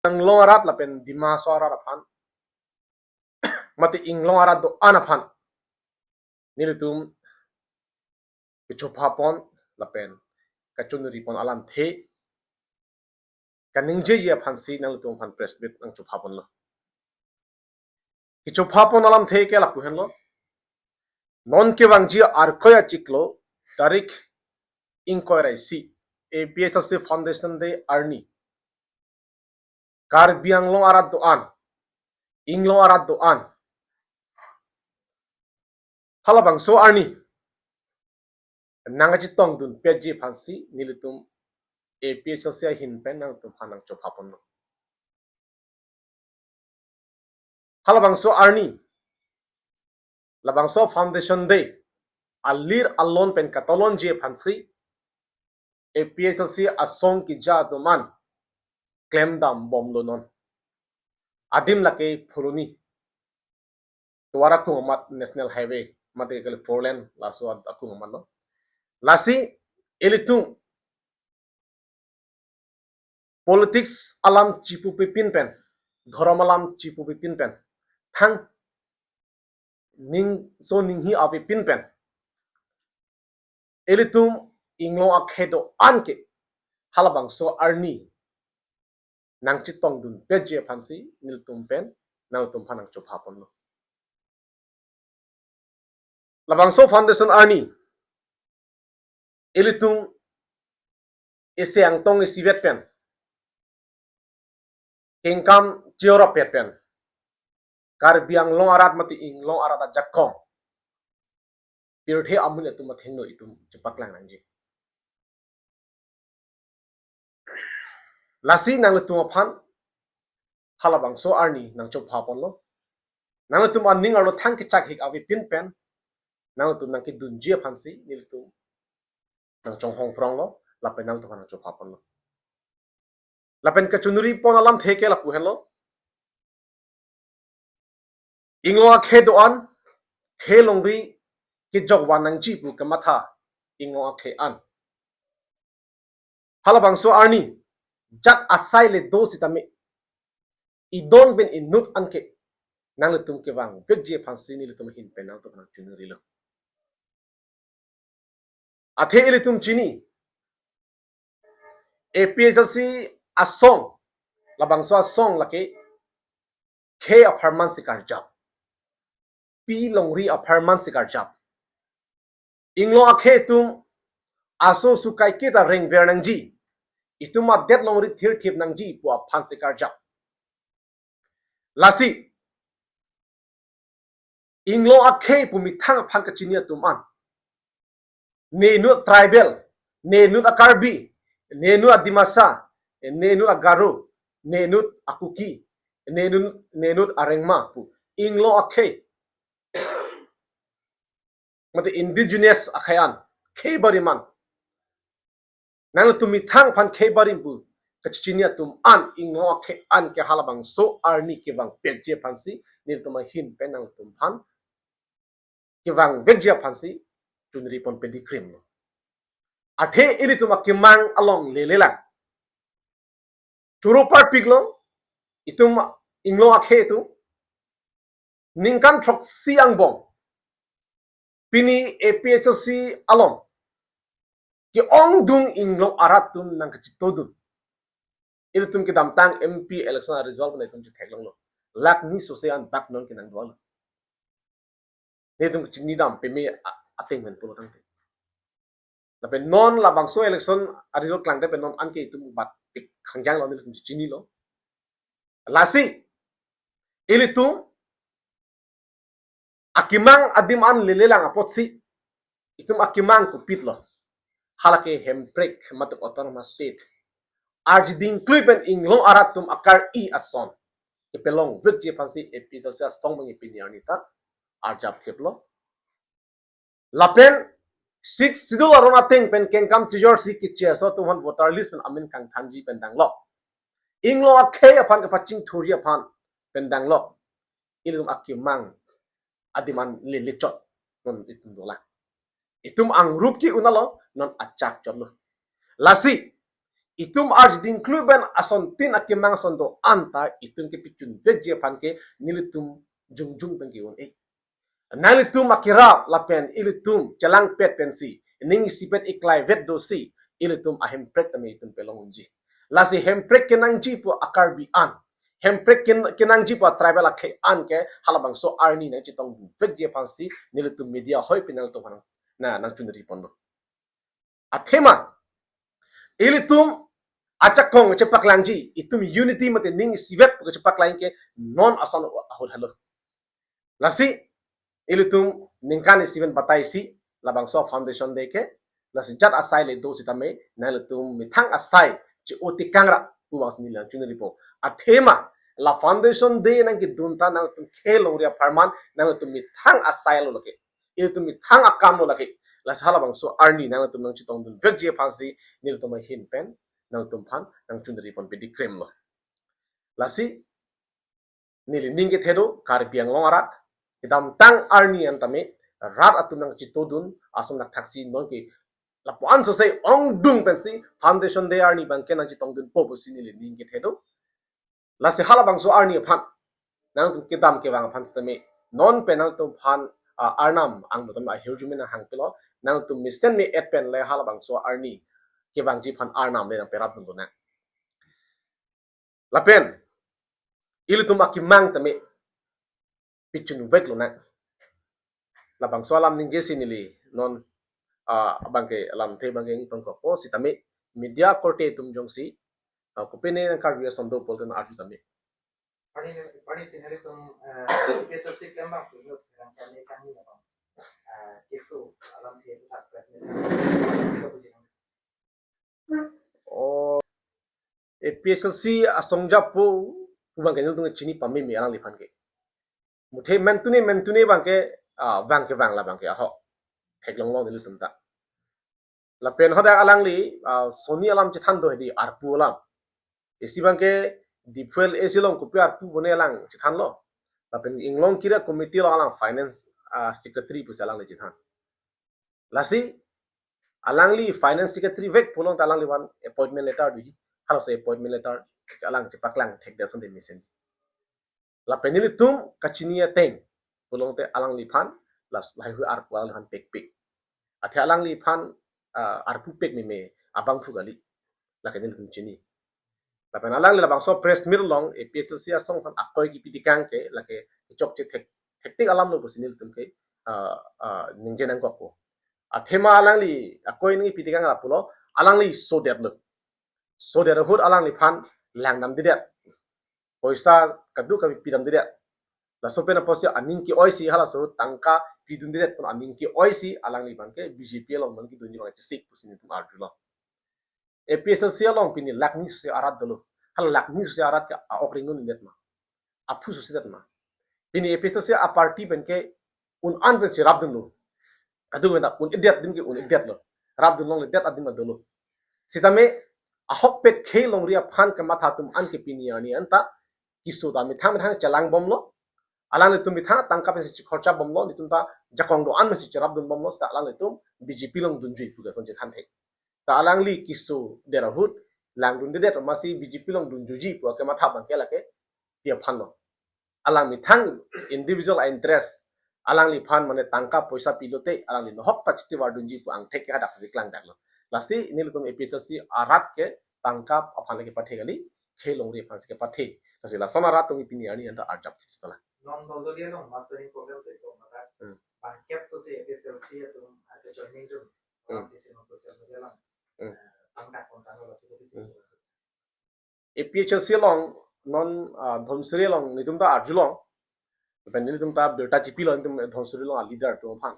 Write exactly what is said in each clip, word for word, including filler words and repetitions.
Anglong arat lapen Dima Hasao arat aphan, mate inglong arat do-an aphan nelitum kechopha pon lapen kachonri pon alamthe kaningjeji aphansi nanglitum aphan press meet nangchopha ponlo. Kechopha pon alamthe ke lapu henlo. Non kevangji Arkoi achiklo, tarik ingkoi ra isi, A P H L C Foundation Day arni, Karbi Anglong arat do-an, inglong arat do-an, halabangso arni nangkachetongdun petji aphansi nelitum A P H L C ahin pen nangtum aphan nangchopha ponlo. Halabangso arni, labangso Foundation Day alir alon pen katolonji aphansi A P H L C asong keja atum an klemdam bomlo non. Adim lake Phuloni, tovar akung amat, National Highway, mate kali four lane, laso ad-, akung amatlo. Lasi ilitum politics alam chipupi pin pen, dhorom alam chipupi pin pen, thang ningso ninghi avi pin pen, ilitum inglong akhei do-an ke halabangso arni nangchetongdun petji aphansi nelitum pen nangtum aphan nangchopha ponlo. Labangso Foundation arni ilitum isi angtong isivet pen, kengkam chiorapet pen, Karbi Anglong arat mate inglong arat ajakong pirthe amonit atum athengno itum chepaklang nangji. Lasi nanglitum aphan halabangso arni nangchopha ponlo. Nanglitum aning arlo thang kechak hik avi pin pen nangtum nangkedunji aphansi nelitum nangchonghong pronglo, lapen nangtum aphan nangchopha ponlo. Lapen kachonri pon alamthe ke lapu henlo. Inglong akhei do-an, khei longri kejok van nangji pu kamatha inglong akhei an. Halabangso arni jat asai le do sitame, idon pen inut anke nanglitum kevangvekji aphansi nelitum ahin pen nangtum aphan nangchonrilo. Athe ilitum chini, A P H L C asong, labangso asong lake khei apharman si karjap, pi longri apharman si karjap. Inglong akhei atum aso sukai kita rengver nangji, itum adet longri thirthip nangji pu aphan si karjap. Lasi inglong akhei pu methang aphan kachini atum an, ne inut tribal, ne inut a-Karbi, ne inut a-Dimasa, ne inut a-Garo, ne inut a-Kuki, ne inut, ne inut a-Rengma pu inglong akhei, mate indigenous akhei an, khei barim an, nangtum methang aphan khei barim pu kachini atum an, inglong akhei an ke halabangso arni kevangvekji aphansi nelitum ahin pen nangtum aphan kevangvekji aphansi chonri pon pedi krim lo. Athe ilitum akemang along lelelang. Choro parpiklo, itum inglong akhei atum ningkan throksi angbong pini A P H L C along ke-ongdung inglong arat atum nangkachetongdun. Ilitum kedamtang M P election a-result na itum chetheklonglo. Lakh ni sose an bak non kenang dua lo. Netum kachinidam peme a-, ateng pen pulo tangte. Lapen non labangso election a-result klangte pen non anke itum bat pik khangjang lo, netum chinilo. Lasi ilitum akemang adim an lelelang apotsi itum akemang kopitlo. Halake Hemprek mate autonomous state arjiding klui pen inglong arat atum akar-i ason kepalongvekji aphansi A P H L C asong bang pini arni ta arjap thiplo. Lapen Sixth Schedule aron ateng pen kengkam chijor si keche aso atum aphan voter list pen amen kangthanji pen danglo. Inglong akhei aphan kepachingthurji aphan pen danglo. Ilitum akemang adim an lele chot non itum dolang. Itum angrup ke-un-alo, non achak chotlo. Lasi Itum arjiding klui pen asontin akemang ason do-an ta itum ke pichun vekji aphan ke nelitum jongjong pen ke-un-e. Nanglitum akerap lapen ilitum chelangpet pensi, ning isipet iklai vet dosi, ilitum ahemprek tame itum pelong unji. Lasi hemprek kenangji pu a-Karbi an, hemprek ken-, kenangji pu a-tribal akhei an ke halabangso arni nangchetong vekji aphansi nelitum media hoi pen nangtum aphan na nangchunri ponlo. Athema ilitum ajakong chepaklangji, itum unity mate ning isivet pu kechepaklang ke non ason ahut helo. Lasi ilitum ningkan isi pen batai isi labangso Foundation Day ke, lasi jat asai le do sitame nanglitum methang asai che-o tekang ra pu abangsi neli nangchunri po. Athema la Foundation Day nangkedun ta nangtum khei longri apharman nangtum methang asai lo lake, ilitum methang akam lo lake. Lasi halabangso arni nangtum nangchetongdun vekji aphansi nelitum ahin pen nangtum aphan nangchunri ponpe dikrem lo. Lasi neli ning kethe do, Karbi Anglong arat, kedamtang arni an tame rat atum nangchetongdun ason nangthaksi non ke lapu-an sose ongdung pensi Foundation Day arni abangke nangchetongdunpo pusi neli ning kethe do. Lasi halabangso arni aphan nangtum kedam kevang aphan sitame non pen nangtum aphan, ah, arnam angno tame ahirjume nanghangpilo, nangtum mesen me-et pen le halabangso arni kevangji aphan arnam le nangperap dun lonang. Lapen ilitum akemang tame pichun vek lonang. Labangso alam ningjesi neli non, ah, abangke alamthe abangke ingtong kokpo sitame media korte atum jongsi, ah, kopine nangkarju ason do pulote nang-arju tame. Pani, pani scenario tum, eh, A P H L C klem abang puno, nang kami kami abang. Eh, keso alamthe tak tak. Oh, A P H L C asong japo pu abangke nelitum chini pameme alangliphan ke. Muthe mentune mentune abangke, ah, vang kevang la abangke ahok theklong long nelitum ta. Lapen hadak alangli, ah, soni alam chethan do hedi arpu alam. Isi abangke Diphel A C along kopi arpu bone alang chethanlo. Lapen Inglong Kira Committee along alang finance, ah, secretary pusi alangli chethan. Lasi alangli finance secretary vek pulote alangliphan appointment letter doji. Halaso appointment letter alang chepaklang thekdet asonte mesenji. Lapen nelitum kachini ateng pulote alangliphan las laheihui arpu alangliphan pekpek. Athe alangliphan, ah, arpu pekmeme abangphu kali. Lake nelitum chini. Lapen alangli labangso press meet along A P H L C asong aphan akoi kipi tekang ke lake chokche thek, thektik alam lo pusi nelitum ke, ah, ah, ningje nangkokpo. Athema alangli akoi nangkipi tekang lapulo, alangli sodetlo. Sodet ahut alangliphan langdamdedet. Poisa kadokave pidamdedet. Laso pen apotsi aning ke-oisi halaso ahut tangka pidundedet pon aning ke-oisi alangli abangke B J P along abang kedunji abang chesik pusi nelitum arjulo. A P H L C along pini lakh ni sose arat dolo. Hala lakh ni sose arat ke a-ok ring dundedet ma? Aphu sosedet ma? Pini A P H L C a-party pen ke un-an pensi rapdunlo. Adu mena un-edet adim ke un-edetlo. Rapdun longledet adim dolo. Sitame ahokpet khei longri aphan kematha atum an ke pini arni anta keso ta methang methang chelang bomlo. Alanglitum methang tangka pensi chekhorcha bomlo, nelitum ta jakong do-an pensi cherapdun bomlo, seta alanglitum B J P along dunjui pu ke ason chethanthe. Ta alangli kesodet ahut langdundedet amatsi B J P along dunjuiji pu akematha abangke lake pi aphanlo. Alang methang individual interest, alangliphan mane tangka poisa pilote alangli nohok ta chiti vardunji pu angthek ke hadak si klangdaklo. Lasi nelitum A P H L C arat ke tangka aphan le kepathe kali, khei longri aphansi kepathe. Lasi lason arat atum pini arni anta arjap thipstola. Non dol dol dia non mastering program to ito mata. Hmm. Bangkep sosi A P H L C atum, ah, ke joining atum. Hmm. Di channel social media lang. Hmm. Eh, tangka kontan lo sih di sini. Hmm. A P H L C along non, ah, Dhansiri along nelitum ta arjulong. Lapen nelitum ta birta chipilo nelitum Dhansiri along a-leader atum aphan.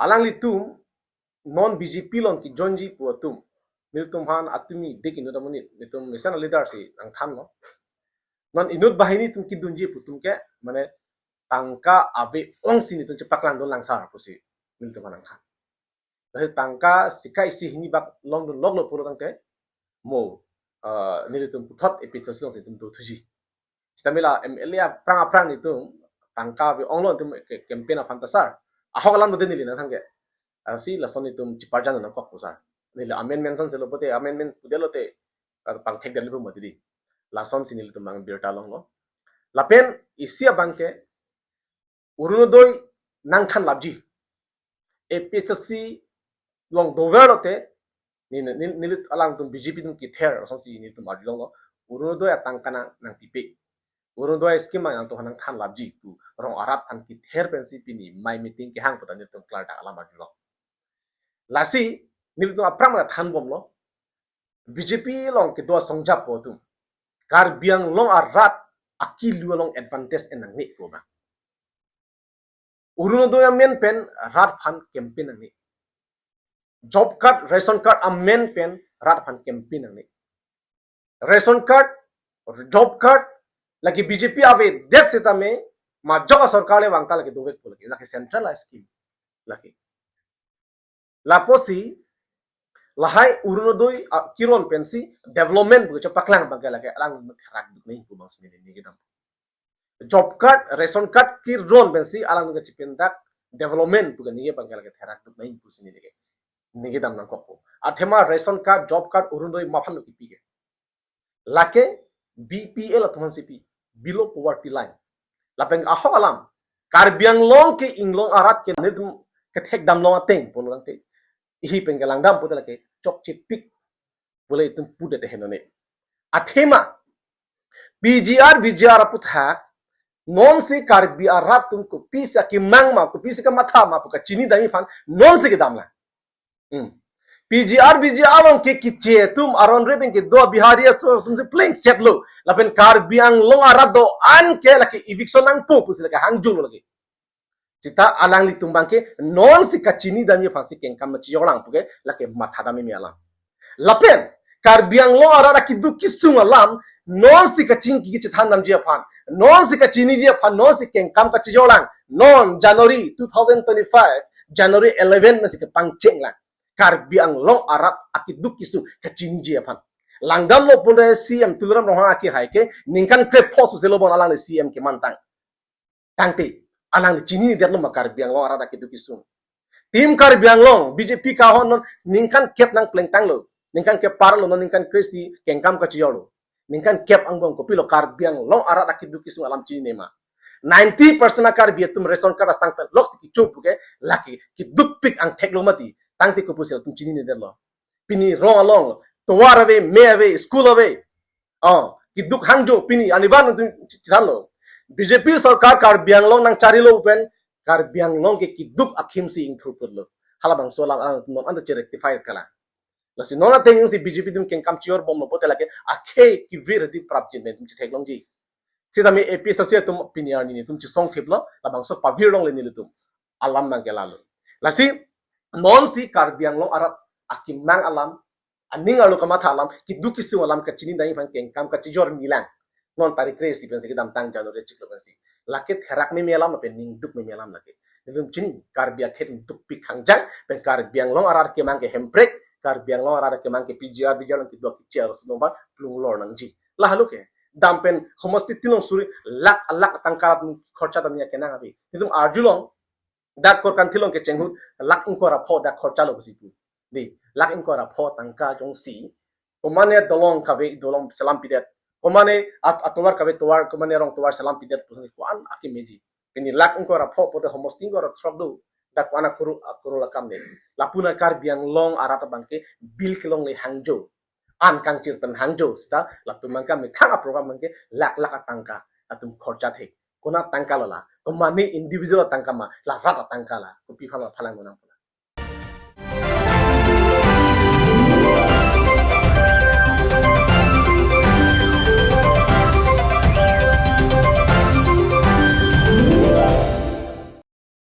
Alanglitum non B J P along kejoinji pu atum. Nelitum aphan atumi dik inut amonit, nelitum mesen a-leader si nangthanlo. Non inut banghini atum kedunji pu atum ke, mane tangka ave-ongsi nelitum chepaklangdun langsar pusi nelitum aphan nangthan. Lasi tangka sika isi hini bak longdun loklo pulo tangte mo, eh, nelitum puthot A P H L C alongsi nelitum dothuji. Sitame la M L A aphrang aphrang nelitum tangka ave-onglo nelitum ke campaign aphan ta sar. Ahok alam lo de neli nangthan ke. Lasi lason nelitum cheparjan nangkokpo sar. neli amendment son selo pote amendment pudelo te, ah, pangthek dali pu mati di. Lason si nelitum abang birta longlo. Lapen isi abang ke Orunodoi nangthan lapji. A P H L C along dover lote, ni, ni, neli alangtum B J P atum kether, lason si nelitum arjulonglo. Orunodoi atangka nang, nangpipe. Orunodoi scheme nangtum nangthan lapji pu rong arat aphan kether pensi pini mai meeting kehang pu ta nelitum klardak alam arjulong. Lasi, nelitum aphrang la thanbomlo. B J P along kedo asong japo atum, Karbi Anglong arat akilu along advantage en nangne pu abang. Orunodoi amen pen rat aphan campaign nangne. Job card, ration card amen pen rat aphan campaign nangne. Ration card, job card, lake B J P avedet setame, majok asorkar le vangta lake dovek pu lake, lake centralized scheme. Lake. Lapusi, lahai Orunodoi, ah, keron pensi development pu kachepaklang abang ke lake alang therak duk nai pu abang si neli kedam. Job card, ration card keron pensi alang kachependak development pu kani abang ke lake therak duk nai pusi neli ke, neli kedam nangkokpo. Athema ration card, job card, Orunodoi ma aphan lo kipi ke. Lake B P L atum aphan si pi, below poverty line. Lapen ahok alam, Karbi Anglong ke inglong arat ke nelitum kethek damlong ateng pulo tangte, ihi pen ke langdam pute lake chokchepik pu le itum pudet te henone. Athema P G R, V G R aputhak, non si Karbi arat atum kopisi akemang ma, kopisi kamatha ma pu kachini damji aphan non si kedam lang. Hmm. P G R, V G R along ke kiche atum aron re pen kedo Bihari aso atum si plengset lo. Lapen Karbi Anglong arat do-an ke lake eviction nangpo pusi lake hangjo lo lake. Seta alanglitum abang ke non si kachini damji aphan si kengkam chejor lang pu ke lake matha dam meme alam. Lapen Karbi Anglong arat akeduk kesung alam non si kachingki kachethan damji aphan, non si kachiniji aphan, non si kengkam kachejor lang. Non January two thousand twenty-five, January eleven masi kepangcheng lang. Karbi Anglong arat akeduk kesung kachiniji aphan. Langdamlo pute C M Tuliram Ronghang akehai ke ningkan krepho suselo bon alangli C M kemantang. Tangte, alangli chinidetlo ma Karbi Anglong arat akeduk kesung. Team Karbi Anglong, B J P kahon non ningkan kep nangplengtanglo. Ningkan kep parlo non ningkan kre-isi kengkam kachejorlo. Ningkan kep angbong kopilo Karbi Anglong arat akeduk kesung alam chinine ma. Ninety percent a-Karbi atum ration card asang pen lok si kecho pu ke lake kedukpik angthek lo mati. Tangte kopusi latum chininedetlo. Pini rong along, tovar ave, me ave, school ave. Oh, keduk hangjo pini, anivan atum chethanlo. B J P sorkar Karbi Anglong nangcharilo pen, Karbi Anglong ke keduk akhim si ingthurputlo. Halabangso alam alang non anta che-rectify kala. Lasi non ateng si B J P atum kengkam chejor bomlo pote lake akhei kevir di prapjin pen atum chetheklongji. Sitame A P H L C atum pini arni nelitum chesong thiplo, labangso pavir longle nelitum. Alam abang ke lalo. Lasi, non si Karbi Anglong arat akemang alam, aning arlo kamatha alam, keduk kesung alam kachini damji aphan kengkam kachejor milang. Non tarik kre-isi pensi kedamtang January chiklo pensi. Lake therak meme alam pen ningduk meme alam lake. Nelitum chini Karbi akhei dukpik hangjang, pen Karbi Anglong arat kemang ke Hemprek, Karbi Anglong arat kemang ke P G R, P G R along kedo keche arloso abang plung lor nangji. Lahelo ke. Dam pen homosti tilong suri lakh lakh tangka khorcha damji akenang ave. Nelitum arjulong, dak Korkanthi along kecheng ahut lakh ingkoi ra pho dak khorchalo pusi pu. Di, lakh ingkoi ra pho tangka jongsi. Komane dolong kave, dolong selam pidet. Komane at-, atovar kave tovar, komane rong tovar selam pidet pusi ko-an akemeji. Pini lakh ingkoi ra pho pote homosti ingkoi ra throk do. Dak ko-an akrore, akrore akam de. Lapu na Karbi Anglong arat abang ke bill kelongle hangjo. An kangchir pen hangjo seta latum abang ke methang a-program abang ke lakh lakh atangka atum khorcha thek. Konat tangka lo la. Komane individual atangka ma, la rat atangka la. Kopi aphan la phalang nang.